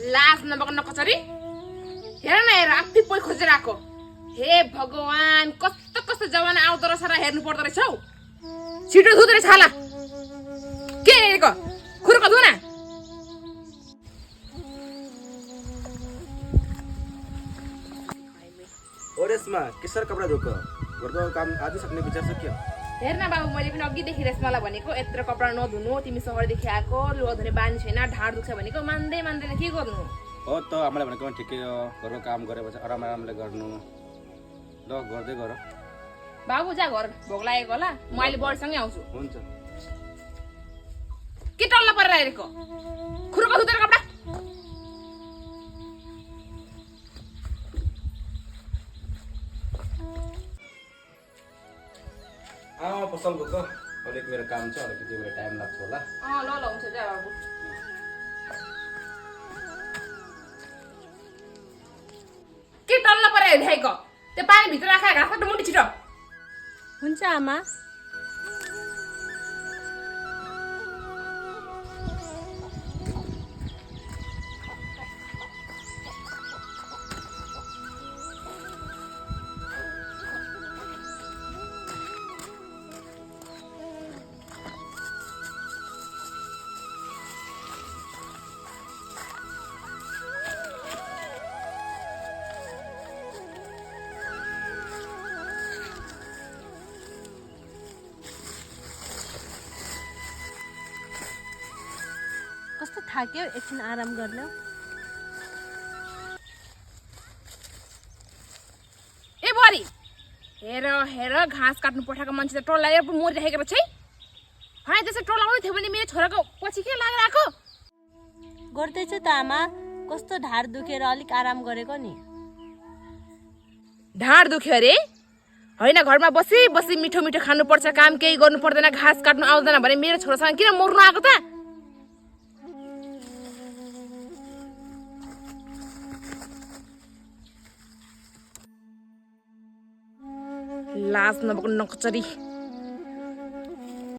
लाज नभएको नकचरी हेर न हेर आफै पोइ खोजेर आएको हे भगवान कस्तो कस्तो जमाना आउँदो रहेछ र हेर्नु पर्दो रहेछ हौ छिटो धुँदो रहेछ हाला के हेरेको खुर्को धुन ओरेसमा किसर कपडा धोक घरको काम आधी सक्ने विचार छ के हेर न बाबु मैले पनि अघिदेखि रेशमालाई भनेको यत्रो कपडा नधुनु तिमी सहरदेखि आएको लुगा धुने बानी छैन ढाड दुख्छ भनेको मान्दै मान्दैन के गर्नु हो त आमाले भनेको ठिकै हो घरको काम गरेपछि आरामले गर्नु ल गर्दै गर बाबु जा घर भोक लागेको होला म अहिले बडीसँगै आउँछु हुन्छ के टल्ला परेर हेरेको खुर्को धुँदैन कपडा पसल गएको अलिक मेरो काम छ अलिकति मेरो टाइम लाग्छ होला ल ल हुन्छ जा बाबु के टल्ला परेर हेरेको त्यो पानी भित्र राखेर घाँस काट्नु मुटी छिटो हुन्छ आमा कस्तो थाक्यो एकछिन आराम गर्न ए बुहारी हेर हेर घाँस काट्नु पठाएको मान्छे त टोलाएर पो मरिरहेको छ है होइन त्यसै टोलाउँदै थियो भने मेरो छोराको पछि के लागेर आएको गर्दैछु त आमा कस्तो ढाड दुखेर अलिक आराम गरेको नि ढाड दुख्यो अरे होइन घरमा बसी बसी मिठो मिठो खानुपर्छ काम केही गर्नु पर्दैन घाँस काट्नु आउँदैन भने मेरो छोरासँग किन मर्नु आएको त लाज नभएको नकचरी